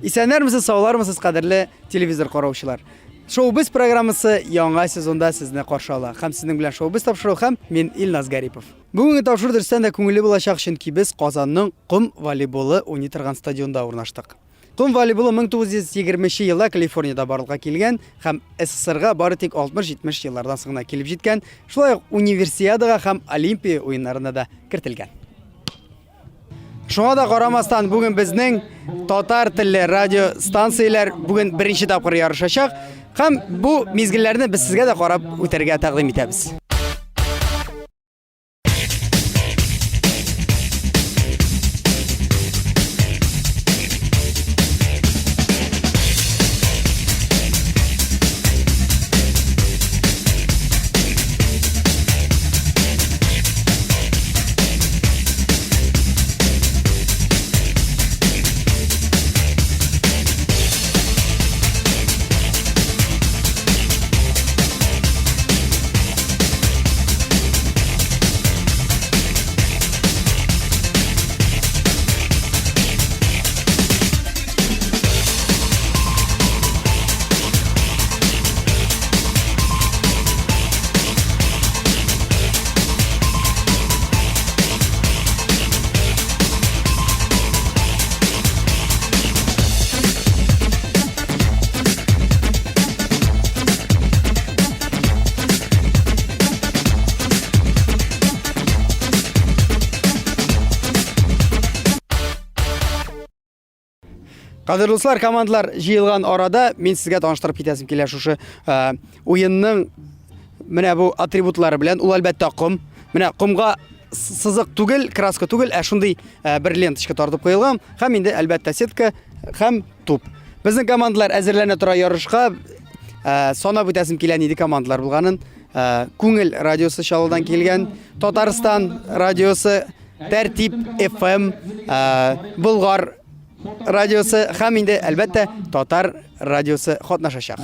Исәннәрмесез, саулармысыз, кадерле телевизор караучылар. Шоу-без программасы яңа сезонда сезне каршы ала. Һәм сезнең белән шоу-без тапшыру һәм мин Илназ Гарипов. Бүгенге тапшыру дөрестән дә күңелле булачак, чөнки без Казанның ком волейболы уйный торган стадионда урнаштык. Ком волейболы 1920 елда Калифорниядә барлыкка килгән һәм СССРга бары тик 60-70 еллардан соң гына килеп җиткән, шулай ук Универсиадага һәм Олимпия уеннарына да кертелгән. Шуңа да карамастан, бүген безнең татар телле радио станцияләр бүген беренче тапкыр ярышачак һәм бу мизгелләрне без сезгә дә карап үтәргә тәкъдим итәбез. Кадерле дуслар, командалар җыелган арада мин сезгә таныштырып китәсем килә шушы э, уенның менә бу атрибутлары белән. Ул әлбәттә ком. Менә комга сызык түгел, краска түгел, ә шундый э, бер ленточка тартып куелган һәм инде әлбәттә сетка һәм туп. Безнең командалар әзерләнә тора ярышка. Э, санап үтәсем килә нинди командалар булганын. Э, Күңел радиосы Чаллыдан килгән, Татарстан радиосы Тәртип FM, э, Болгар радиосы һәм инде әлбәттә Татар радиосы катнашачак.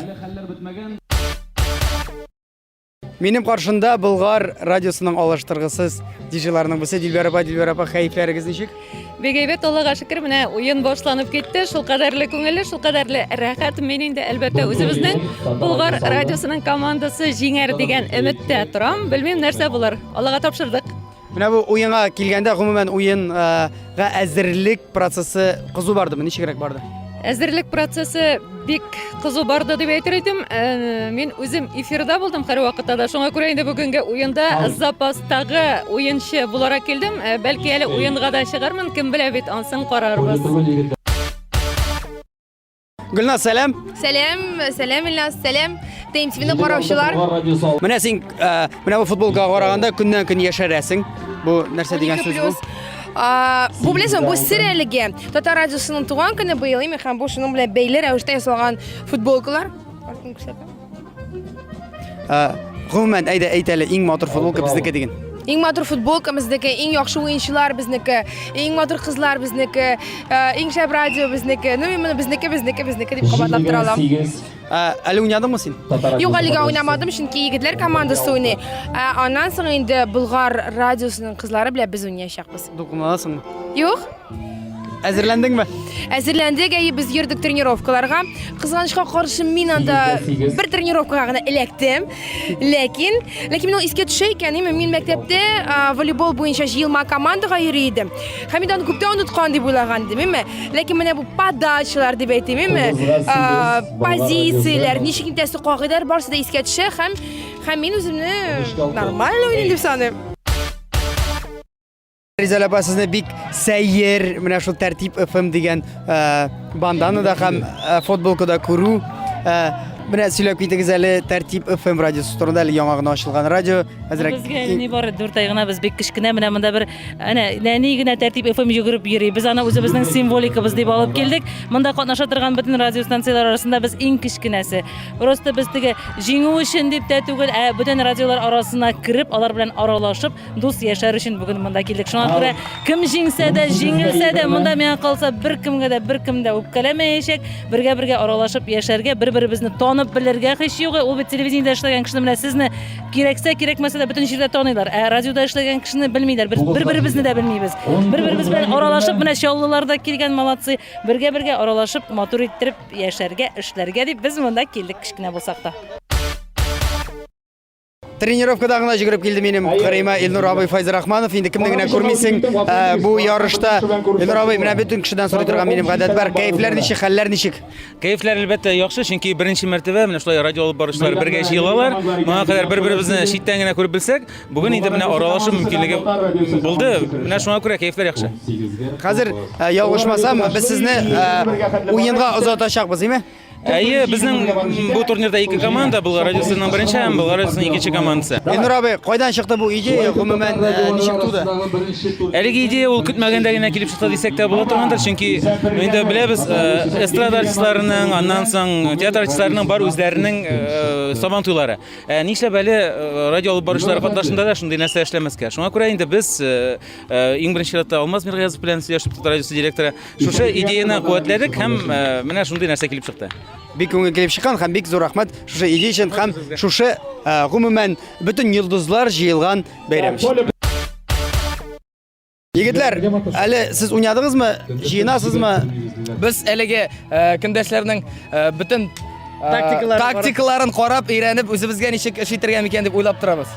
Минем каршында Болгар радиосының алыштыргысыз диджейларының берсе Дилбәр апа. Дилбәр апа, кәефләрегез ничек? Бик әйбәт, Аллага шөкер, менә уен башланып китте. Шул кадәрле күңелле, шул кадәрле рәхәт. Мин инде әлбәттә үзебезнең Болгар радиосының командасы җиңәр дигән өметтә торам. Белмим нәрсә булыр. Аллага тапшырдык. Менә бу уенга килгәндә, гомумән уенга әзерлек процессы кызу бардымы, ничегрәк барды? Әзерлек процессы бик кызу барды дип әйтер идем. Э, мин үзем эфирда булдым һәрвакытта да. Шуңа күрә инде бүгенге уенда запастагы уенчы буларак килдем. Э, бәлки әле уенга да чыгармын, кем белә бит, ансын карарбыз. Гөлназ, сәлам. Сәлам, сәлам Илназ, сәлам. ТМТВ-ны караучылар. Менә син, э, менә бу футболкага караганда көннән-көн яшәрәсең. Бу нәрсә дигән сүз бу? Бу беләсең, бу сер әлеге. Татар радиосының туган көне быел име һәм бу шуның белән бәйле рәвештә ясалган футболкалар. Артын күрсәтәм. Гомумән, әйдә, әйт әле, иң матур футболка безнеке диген. Иң матур футболка безнеке, иң яхшы уенчылар безнеке, иң матур кызлар безнеке, иң шәп радио безнеке. Ну, мин моны безнеке, безнеке, безнеке дип кабатлап тора алам. Әле уйнадыңмы син? Юк, әлегә уйнамадым, чөнки егетләр командасы уйный. Аннан соң инде Болгар радиосының кызлары белән без уйнаячакбыз. Дулкынланасыңмы? Юк. Әзерләндеңме? Әзерләндек, әйе, без йөрдек тренировкаларга. Кызганычка каршы мин анда бер тренировкага гына эләктем. Ләкин, ләкин мин ул искә төшә икән, әйме, мин мәктәптә волейбол буенча җыелма командага йөри идем. Һәм мин аны күптән оныткан дип уйлаган идем, әйме. Ләкин менә бу подачалар дип әйтим, әйме, позицияләр, ничек итәсе кагыйдәләр барысы да искә төшә һәм һәм мин үземне нормально уйныйм дип саныйм. Ризәл апа, сезне бик сәер, менә шул Тәртип FM дигән э, банданы да һәм э, футболка да күрү. Э, менә сөйләп китегез әле Тәртип FM радиосы турында, әле яңа гына ачылган радио. Әзрәк Безгә әле нибары 4 ай гына, без бик кечкенә, менә монда бер әнә нәни генә Тәртип FM йөгереп йөри. Без аны үзебезнең символикабыз дип алып килдек. Монда катнаша торган бөтен радиостанцияләр арасында без иң кечкенәсе. Просто без теге җиңү өчен дип тә түгел, ә бүтән радиолар арасына кереп, алар белән аралашып, Дус яшәр өчен бүген монда килдек. Шуңа күрә кем җиңсә дә, җиңелсә дә, монда миңа калса беркемгә дә беркем дә үпкәләмәячәк. Бергә-бергә аралашып яшәргә, бер-беребезне танып Танып белергә һич югы, ул бит телевидениедә эшләгән кешене менә сезне кирәксә, кирәкмәсә дә бөтен җирдә таныйлар. Ә радиода эшләгән кешене белмиләр. Без бер-беребезне дә белмибез. Бер-беребез белән аралашып, менә Чаллылар да килгән, молодцы. Бергә-бергә аралашып, матур иттереп яшәргә, эшләргә дип без монда килдек, кечкенә булсак та. Тренировкада гына җигереп килде минем кырыйма Илнур абый Файзрахманов. Инде кемне генә күрмисең э, бу ярышта. Илнур абый, менә бөтен кешедән сорый торган минем гадәт бар. Кәефләр ничек, хәлләр ничек? Кәефләр әлбәттә яхшы, чөнки беренче мәртәбә менә шулай радио алып баручылар бергә җыелалар. Моңа кадәр бер-беребезне читтән генә күреп белсәк, бүген инде менә аралашу мөмкинлеге булды. Менә шуңа күрә кәефләр яхшы. Хәзер э, ялгышмасам, без сезне э, уенга озатачакбыз, име? Әйе, безнең бу турнирда ике команда, Болгар радиосының беренче һәм Болгар радиосының икенче командасы. Илнур абый, кайдан чыкты бу идея, гомумән, э, ничек туды? Әлеге идея ул көтмәгәндә генә килеп чыкты дисәк тә була торгандыр, чөнки инде беләбез, э, эстрада артистларының, аннан соң театр артистларының бар үзләренең э, сабан туйлары. Ә нишләп әле радио алып баручылар катнашында да шундый нәрсә эшләмәскә? Шуңа күрә инде без иң беренче чиратта Алмаз Миргаязов белән сөйләшеп, Татар радиосы директоры, Шушы идеяны куәтләдек һәм э, менә шундый нәрсә килеп чыкты. Бик күңел килеп чыккан һәм бик зур рәхмәт шушы идея өчен һәм шушы э, гомумән бөтен йолдызлар җыелган бәйрәм өчен. Егетләр, әле сез уйнадыгызмы? Җыенасызмы? Без әлеге э, көндәшләрнең э, бөтен Тактикаларын тактикаларын карап, өйрәнеп, үзебезгә ничек эш итәргә микән дип уйлап торабыз.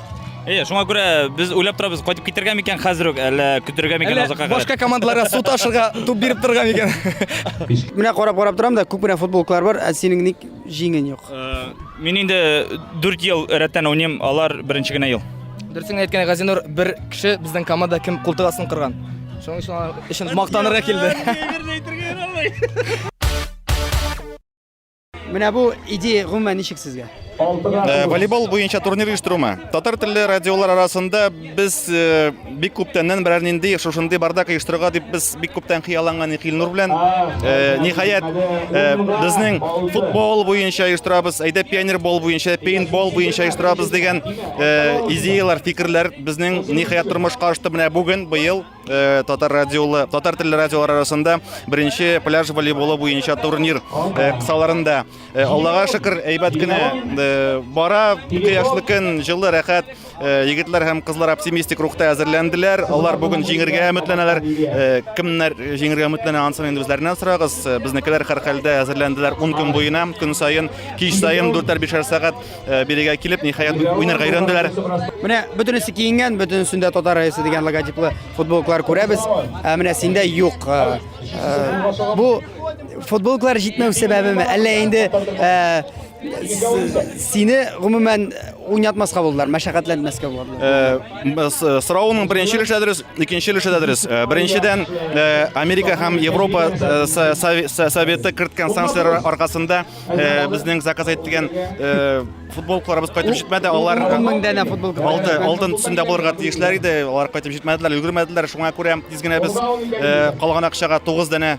Әйе, шуңа күрә без уйлап торабыз, кайтып китәргә микән хәзер үк, әллә көтәргә микән Әллә азакка кадәр. башка командаларга су ташырга туп биреп торырга микән? Менә карап-карап торам да, күп кенә футболкалар бар, ә синең ник җиңен юк? Мин инде 4 ел рәттән уйныйм, алар беренче генә ел. Дөресен генә әйткәндә, Газинур бер кеше безнең команда кем култык астын кырган. Шуның өчен алар өчен мактанырга килде. Менә бу идея гомумән ничек сезгә? Э, волейбол буенча турнир оештырумы? Татар телле радиолар арасында без э, бик күптәннән берәр нинди шушындый бардак оештырырга дип без бик күптән хыялланган идек Илнур белән. Э, ниһаять, безнең футбол буенча оештырабыз, әйдә пионербол буенча, пейнтбол буенча оештырабыз дигән идеялар, фикерләр безнең ниһаять тормышка ашты менә бүген, быел. Э, татар радиолы, татар телле радиолар арасында беренче пляж волейболы буенча турнир э, кысаларында. Э, Аллага шөкер, әйбәт кенә бара. Кояшлы көн, җылы, рәхәт. Егетләр һәм кызлар оптимистик рухта әзерләнделәр. Алар бүген җиңергә өметләнәләр. Кемнәр җиңергә өметләнә, ансын инде үзләреннән сорагыз. Безнекеләр һәрхәлдә әзерләнделәр 10 көн буена, көн саен, кич саен 4-5 сәгать Э, бирегә килеп, ниһаять, уйнарга өйрәнделәр. Менә бөтенесе киенгән, бөтенесендә Татар радиосы дигән логотиплы футболкалар күрәбез. Ә менә синдә юк. Э, э, бу футболкалар җитмәү сәбәбеме? Әллә инде сине гомумән уйнатмаска булдылар, мәшәкатьләнмәскә булдылар? Сорауның беренче өлеше дә дөрес, икенче өлеше дә дөрес. Беренчедән, Америка һәм Европа Советы керткән санкцияләр аркасында Э, безнең заказ ителгән э, футболкаларыбыз кайтып җитмәде. Алар 10 мең данә футболка. Алты, алтын төсендә булырга тиешләр иде. Алар кайтып җитмәделәр, өлгермәделәр. Шуңа күрә тиз генә без э, калган акчага 9 данә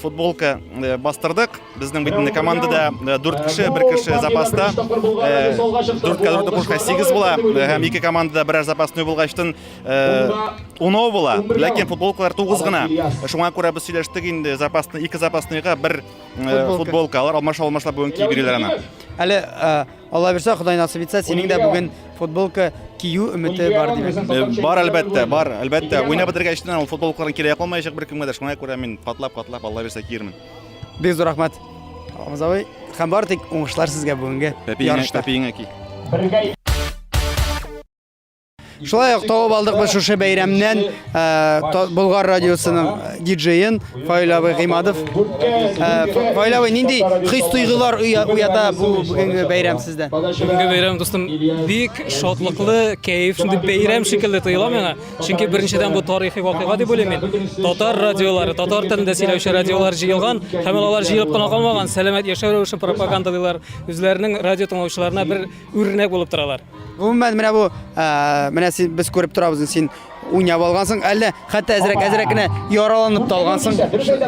футболка бастырдык. Безнең бит инде командада 4 кеше, бер кеше запаста. 4 кә 4 кушка 8 була һәм ике командада берәр запасной булгачтын 10 була. Ләкин футболкалар 9 гына. Шуңа күрә без сөйләштек инде запасны, ике запасныйга бер Э, футболка. Алар алмаша алмашлап бүген киеп йөриләр аны. Әле э, Алла бирсә, Ходай насыйп итсә, синең дә бүген футболка кию өмете бар димәк. Э, бар әлбәттә, бар, әлбәттә. Уйнап бетергәч ул футболкаларын кирәк калмаячак беркемгә дә. Шуңа күрә мин катлап-катлап Алла бирсә киермен. Бик зур рәхмәт. Алмаз абый, һәм бары тик уңышлар сезгә бүгенге ярышта. Пәпиеңә ки. Шулай ук табып алдык без шушы бәйрәмнән э, Болгар радиосының диджеен Фаил абый Гыймадов. Э, Фаил абый, нинди хис-тойгылар уята бу бүгенге бәйрәм сездә? Бүгенге бәйрәм, дустым, бик шатлыклы, кәеф, шундый бәйрәм шикелле тоела миңа. Чөнки беренчедән бу тарихи вакыйга дип уйлыйм мин. Татар радиолары, татар телендә сөйләүче радиолар җыелган һәм алар җыелып кына калмаган, сәламәт яшәү рәвешен пропагандалыйлар, үзләренең радио тыңлаучыларына бер үрнәк булып торалар. Гомумән, менә бу, ә, менә син без күреп торабыз, син уйнап алгансың, әллә хәтта әзрәк әзрәк кенә яраланып та алгансың.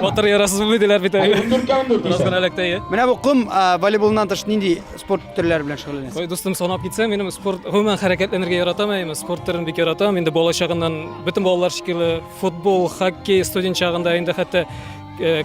Батыр ярасыз булмый диләр бит әле. Бераз гына эләкте, әйе. Менә бу ком ә, волейболыннан тыш нинди спорт төрләре белән шөгыльләнәсең? Ой, дустым, санап китсәм, минем спорт, гомумән хәрәкәтләнергә яратам, әйе, спорт төрен бик яратам. Инде бала чагыннан бөтен балалар шикелле футбол, хоккей, студент чагында инде хәтта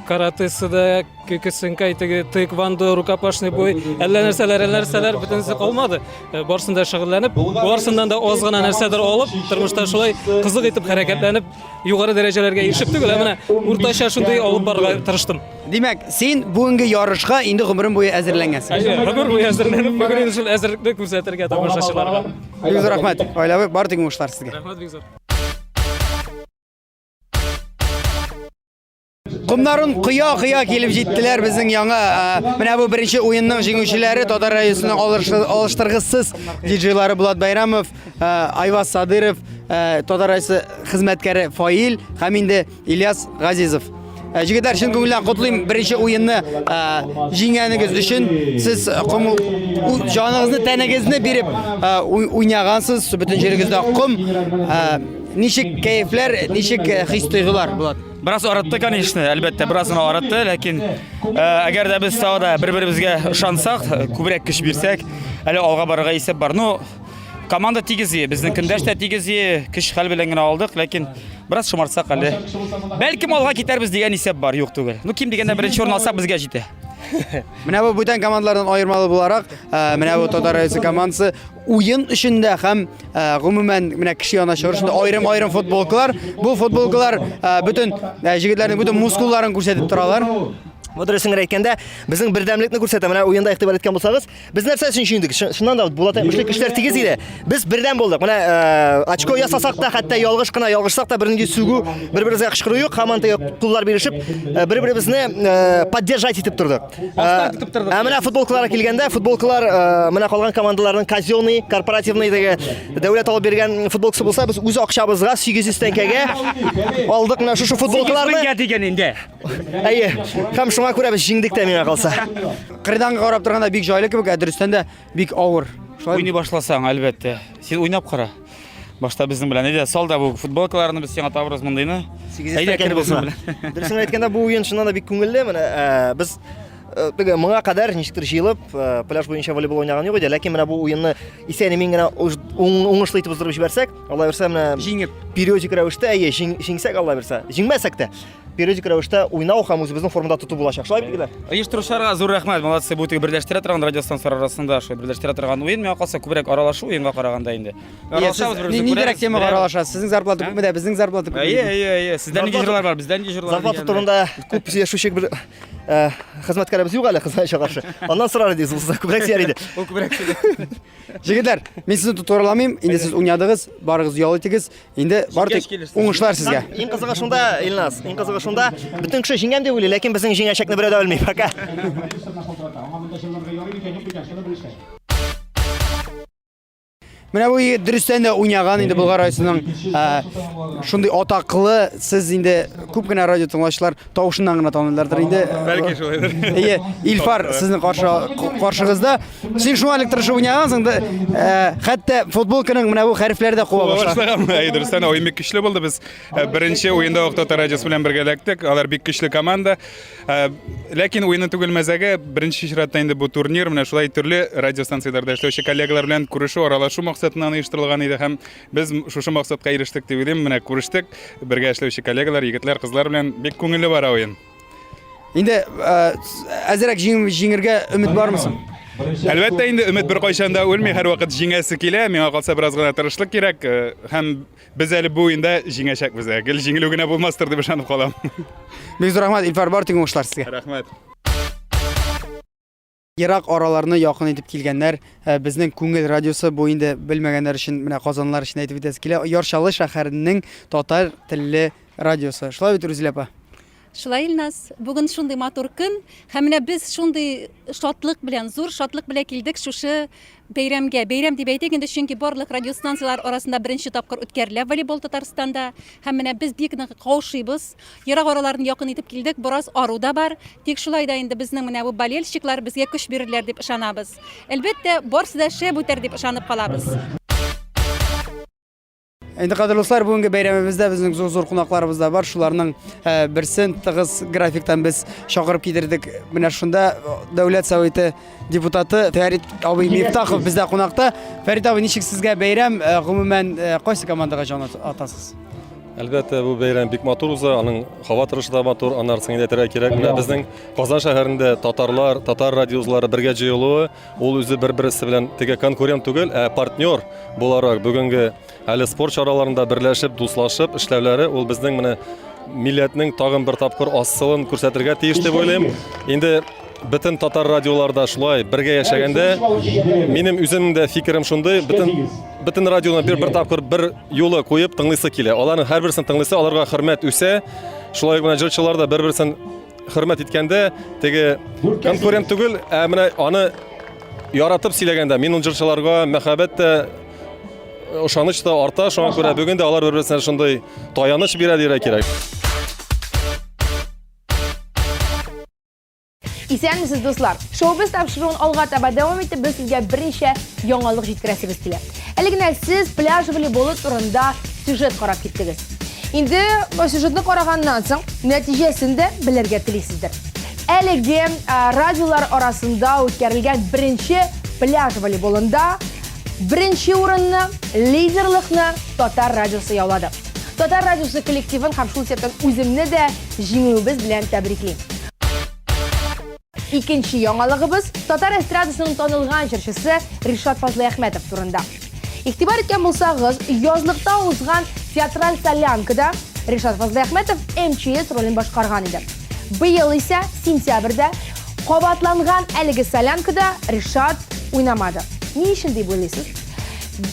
Каратэсы да, кёкусинкай, теге тэквондо, рукопашный бой, әллә нәрсәләр, әллә нәрсәләр, бөтенесе калмады. Барысын да шөгыльләнеп, барысыннан да аз гына нәрсәдер алып, тормышта шулай кызык итеп хәрәкәтләнеп, югары дәрәҗәләргә ирешеп түгел, ә менә уртача шундый алып барырга тырыштым. Димәк, син бүгенге ярышка инде гомерең буе әзерләнгәнсең. Әйе, гомер буе әзерләнеп, бүген инде шул әзерлекне күрсәтергә тамашачыларга. Бик зур рәхмәт. Гаилә бар тик уңышлар сезгә. Рәхмәт бик зур. Комнарын коя-коя килеп җиттеләр безнең яңа, менә бу беренче уенның җиңүчеләре Татар радиосының алыштыргысыз диджейлары Булат Байрамов, Айваз Садыров, Татар радиосы хезмәткәре Фаил һәм инде Ильяс Газизов. Җегетләр, чын күңелдән котлыйм беренче уенны җиңгәнегез өчен. Сез ком җаныгызны, тәнегезне биреп уйнагансыз, бөтен җирегездә ком. Ничек кәефләр, ничек хис-тойгылар, Булат? Бераз арытты, конечно, әлбәттә, бераз гына арытты, ләкин әгәр дә без тагы да бер-беребезгә ышансак, күбрәк көч бирсәк, әле алга барырга исәп бар. Ну, команда тигез, безнең көндәш тә тигез, көч хәл белән генә алдык, ләкин бераз шомартсак әле. Бәлкем алга китәрбез дигән исәп бар, юк түгел. Ну, ким дигәндә беренче урын алсак безгә җитә. Менә бу бүтән командалардан аермалы буларак, менә бу Татар радиосы командасы уен өчен дә һәм гомумән менә кеше янына чыгыр өчен дә аерым-аерым футболкалар. Бу футболкалар бөтен җегетләрнең бөтен мускулларын күрсәтеп торалар. Бу дөресен генә әйткәндә, безнең бердәмлекне күрсәтә. Менә уенда игътибар иткән булсагыз, без нәрсә өчен җиңдек? Чыннан да Булат әйтмешли, көчләр тигез иде. Без бердәм булдык. Менә э, очко ясасак та, хәтта ялгыш кына ялгышсак та бернинди сүгү, бер-беребезгә кычкыру юк, һаман теге куллар бирешеп, э, бер-беребезне э, поддержать итеп тордык. Ә менә футболкаларга килгәндә, футболкалар менә калган командаларның казенный, корпоративный теге дәүләт алып биргән футболкасы булса, без үз акчабызга 800 тәңкәгә алдык менә шушы футболкаларны. 800 дигән инде. Әйе. Һәм шуңа күрә без җиңдек тә миңа калса. Кырдан карап торганда бик җайлы кебек, ә дөрестән дә бик авыр. Шулай Уйный башласаң, әлбәттә. Син уйнап кара. Башта безнең белән. Әйдә, сал да бу футболкаларны без сиңа табырбыз мондыйны. Әйдә, кер безнең белән. Дөресен әйткәндә, бу уен чыннан да бик күңелле. Менә э, без э, теге моңа кадәр ничектер җыелып, э, пляж буенча волейбол уйнаган юк иде, ләкин менә бу уенны исән-имин генә уңышлы итеп уздырып җибәрсәк, Алла бирсә, менә җиңеп периодик рәвештә, әйе, җиңсәк, Алла бирсә, җиңмәсәк тә, периодик рәвештә уйнау һәм үзебезнең формада тоту булачак. Шулай бит, егетләр? Оештыручыларга зур рәхмәт. Молодцы, бу теге берләштерә торган радиостанцияләр арасында шулай берләштерә торган уен. Миңа калса, күбрәк аралашу уенга караганда инде. Аралашабыз бер-беребезне Ниндирәк темага аралашасыз? Сезнең зарплата күпме дә, безнең зарплата күпме? Әйе, әйе, әйе. Сездә нинди җырлар бар, бездә нинди җырлар? Зарплата турында күп сөйләшүче бер э, хезмәткәребез юк әле, кызганычка каршы. Аннан сорар идегез, ул сездән күбрәк сөйләр иде. Ул күбрәк сөйли. Җегетләр, мин сезне тоторламыйм. Инде сез уйнадыгыз, барыгыз ял итегез. Инде бар тик уңышлар сезгә. Иң кызыгы шунда, Илназ, иң кызыгы шунда, бөтен кеше җиңгән дип уйлый, ләкин безнең җиңәчәкне берәү дә белми. Пока. Менә бу егет дөрестән дә уйнаган инде Болгар районының шундый атаклы, сез инде күп кенә радио тыңлаучылар тавышыннан гына таныйлардыр инде. Бәлки шулайдыр. Әйе, Илфар сезнең каршы каршыгызда. Син шуңа элек тырышып уйнагансың да, э, хәтта футболканың менә бу хәрефләре дә куа башлаган. Әй, дөрестән уен бик көчле булды. Без э, беренче уенда ук Татар радиосы белән бергә эләктек. Алар бик көчле команда. Э, ләкин уенны түгел мәзәге, беренче чиратта инде бу турнир менә шулай төрле радиостанцияләрдә эшләүче коллегалар белән күрешү, аралашу максатыннан оештырылган иде һәм без шушы максатка ирештек дип уйлыйм. Менә күрештек, бергә эшләүче коллегалар, егетләр, кызлар белән бик күңелле бара уен. Инде э, әзерәк җиңергә өмет бармы соң? Әлбәттә инде өмет беркайчан да үлми, һәрвакыт җиңәсе килә. Миңа калса бераз гына тырышлык кирәк э, һәм без әле бу уенда җиңәчәкбез. Ә гел җиңелү генә булмастыр дип ышанып калам. Бик зур рәхмәт, Илфар, бар тик уңышлар сезгә. Рәхмәт. Ерак араларны якын итеп килгәннәр. Э, безнең Күңел радиосы бу инде белмәгәннәр өчен, менә казанлылар өчен әйтеп үтәсе килә. Яр Чаллы шәһәренең татар телле радиосы. Шулай бит, Рүзилә апа? Шулай, Илназ. Бүген шундый матур көн. Һәм менә без шундый шатлык белән, зур шатлык белән килдек шушы бәйрәмгә. Бәйрәм дип әйтик инде, чөнки барлык радиостанцияләр арасында беренче тапкыр үткәрелә волейбол Татарстанда. Һәм менә без бик нык каушыйбыз. Ерак араларны якын итеп килдек, бераз ару да бар. Тик шулай да инде безнең менә бу болельщиклар безгә көч бирерләр дип ышанабыз. Әлбәттә, барысы да шәп үтәр дип ышанып калабыз. Инде кадерле дуслар, бүгенге бәйрәмебездә безнең зур-зур кунакларыбыз да бар. Шуларның э, берсен тыгыз графиктан без чакырып китердек. Менә шунда э, Дәүләт Советы депутаты Фәрит абый Мифтахов бездә кунакта. Фәрит абый, ничек сезгә бәйрәм? Э, гомумән, кайсы командага җан атасыз? Әлбәттә, бу бәйрәм бик матур уза, аның һава торышы да матур, аннары соң инде әйтергә кирәк, менә безнең Казан шәһәрендә татарлар, татар радиозлары бергә җыелуы, ул үзе бер-берсе белән теге конкурент түгел, ә партнер буларак бүгенге әле спорт чараларында берләшеп, дуслашып эшләүләре, ул безнең менә милләтнең тагын бер тапкыр асылын күрсәтергә тиеш дип уйлыйм. Инде бөтен татар радиоларда шулай бергә яшәгәндә, минем үземнең дә фикерем шундый, бөтен бөтен радионы бер бер тапкыр бер юлы куеп тыңлыйсы килә. Аларның һәрберсен тыңлыйсы, аларга хөрмәт үсә. Шулай ук менә җырчылар да бер-берсен хөрмәт иткәндә, теге конкурент түгел, ә менә аны яратып сөйләгәндә, мин ул җырчыларга мәхәббәт тә, ышаныч та арта. Шуңа күрә бүген дә алар бер-берсенә шундый таяныч бирә дияргә кирәк. Исәнмесез, дуслар! Шоу-без тапшыруын алга таба дәвам итеп, без сезгә берничә яңалык җиткерәсебез килә. Әле генә сез пляж волейболы турында сюжет карап киттегез. Инде сюжетны караганнан соң, нәтиҗәсен дә белергә телисездер. Әлеге радиолар арасында үткәрелгән беренче пляж волейболында беренче урынны, лидерлыкны Татар радиосы яулады. Татар радиосы коллективын һәм шул исәптән үземне дә җиңүебез белән тәбриклим. Икенче яңалыгыбыз татар эстрадасының танылган җырчысы Ришат Фазлыәхмәтов турында. Игътибар иткән булсагыз, язлыкта узган театраль солянкада Ришат Фазлыәхмәтов МЧС ролен башкарган иде. Быел исә сентябрьдә кабатланган әлеге солянкада Ришат уйнамады. Ни өчен дип уйлыйсыз?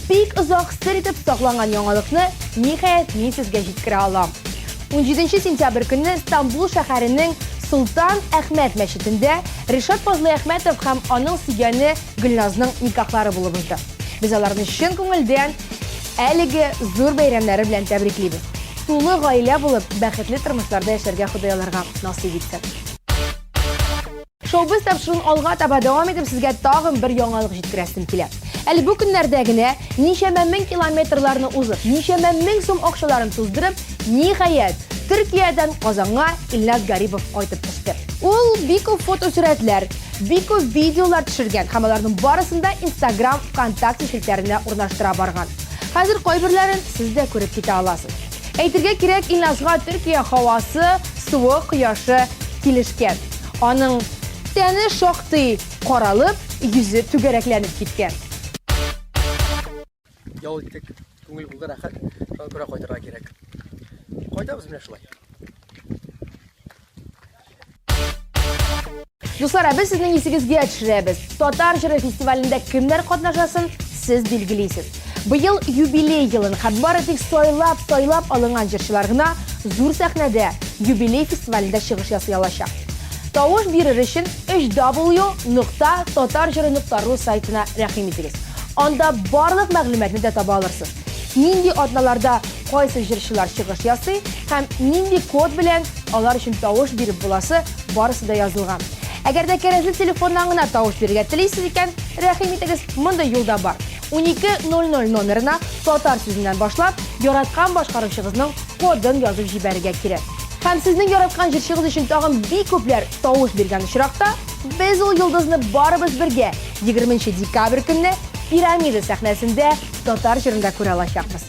Бик озак сер итеп сакланган яңалыкны, ниһаять, мин сезгә җиткерә алам. Унҗиденче сентябрь көнне Стамбул шәһәренең Солтан Әхмәт мәчетендә Ришат Фазлыәхмәтов һәм аның сөйгәне Гөлназның никахлары булып узды. Без аларны чын күңелдән әлеге зур бәйрәмнәре белән тәбриклибез. Тулы гаилә булып, бәхетле тормышларда яшәргә Ходай аларга насыйп итсен. Шоу-біз тапшыруын алга таба дәвам итеп, сезгә тагын бер яңалык җиткерәсем килә. Әле бу көннәрдә генә ничәмә мең километрларны узып, ничәмә мең сум акчаларын туздырып, ниһаять, Төркиядән Казанга Илназ Гарипов кайтып төште. Ул бик күп фотосурәтләр, бик күп видеолар төшергән һәм аларның барысын да Инстаграм, ВКонтакте челтәренә урнаштыра барган. Хәзер кайберләрен сез дә күреп китә аласыз. Әйтергә кирәк, Илназга Төркия һавасы, суы, кояшы килешкән. Аның тәне шактый каралып, йөзе түгәрәкләнеп киткән. Ял иттек, күңел булды, рәхәт. Шуңа күрә кайтырга кирәк. Кайтабыз менә шулай. Дуслар, ә без сезнең исегезгә төшерәбез. Татар җыры фестивалендә кемнәр катнашасын сез билгелисез. Быел юбилей елын һәм бары тик сайлап-сайлап алынган җырчылар гына зур сәхнәдә юбилей фестивалендә чыгыш ясый алачак. Тавыш бирер өчен www.татарҗыры.ру сайтына рәхим итегез. Анда барлык мәгълүматны да таба алырсыз. Нинди атналарда кайсы җырчылар чыгыш ясый һәм нинди код белән алар өчен тавыш биреп буласы, барысы да язылган. Әгәр дә кәрәзле телефоннан гына тавыш бирергә телисез икән, рәхим итегез, мондый юл да бар. 12.00 номерына татар сүзеннән башлап, яраткан башкаручыгызның кодын язып җибәрергә кирәк. Һәм сезнең яраткан җырчыгыз өчен тагын бик күпләр тавыш биргән очракта, без ул йолдызны барыбыз бергә 20 декабрь көнне Пирамида сәхнәсендә татар җырында күрә алачакбыз.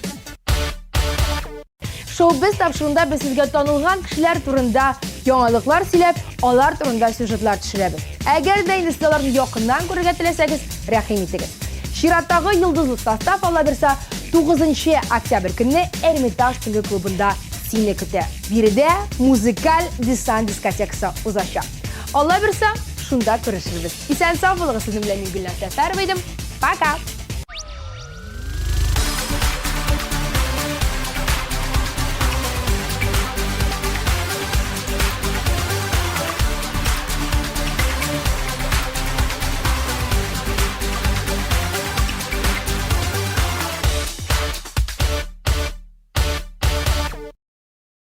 Шоу-біз тапшыруында без сезгә танылган кешеләр турында яңалыклар сөйләп, алар турында сюжетлар төшерәбез. Әгәр дә инде сез аларны якыннан күрергә теләсәгез, рәхим итегез. Чираттагы йолдызлык состав Алла бирса 9 октябрь көнне Эрмитаж төнге клубында сине көтә. Биредә музыкаль десант дискотекасы узачак. Алла бирса, шунда күрешербез. Исән-сау булыгыз, сезнең белән мин Гөлназ Сәфәрова идем. Пока!